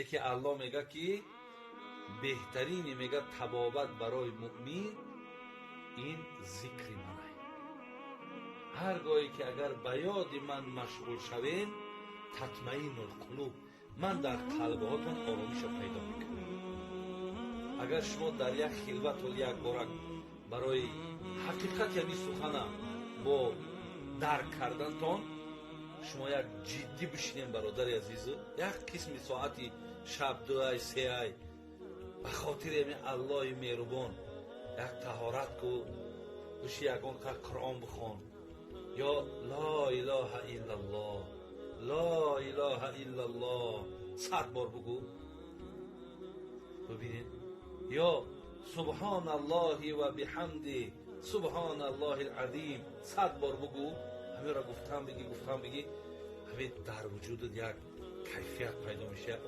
Яке Аллоҳ мегӯяд, ки беҳтарин, мегӯяд, табобат барои мӯъмин ин зикри ман аст. Ҳар гоҳе ки агар ба ёди ман машғул шавем, татмаиннул қулуб, ман дар қалбҳоятон оромишро пайдо мекунам. Агар шумо дар як хилват як бора барои ҳақиқат ҳамин сухана бо дарк кардантон шумо як ҷиддӣ бишинем, бародари азизу, як қисми соати шаб, 2-ай, 3-ай, ба хотири ҳамин Аллоҳи меҳрубон як таҳорат ку, биши, ягон қадр Қуръон бихон ё ло илоҳа иллаллоҳ, ло илоҳа иллаллоҳ 100 бор бугӯ, бибинед, ё субҳоналлоҳи ва биҳамди субҳоналлоҳил азим 100 бор бугӯ. Ҳаминро гуфтан бигӣ, гуфтан бигӣ, ҳамин дар вуҷудат як кайфият пайдо мешавад.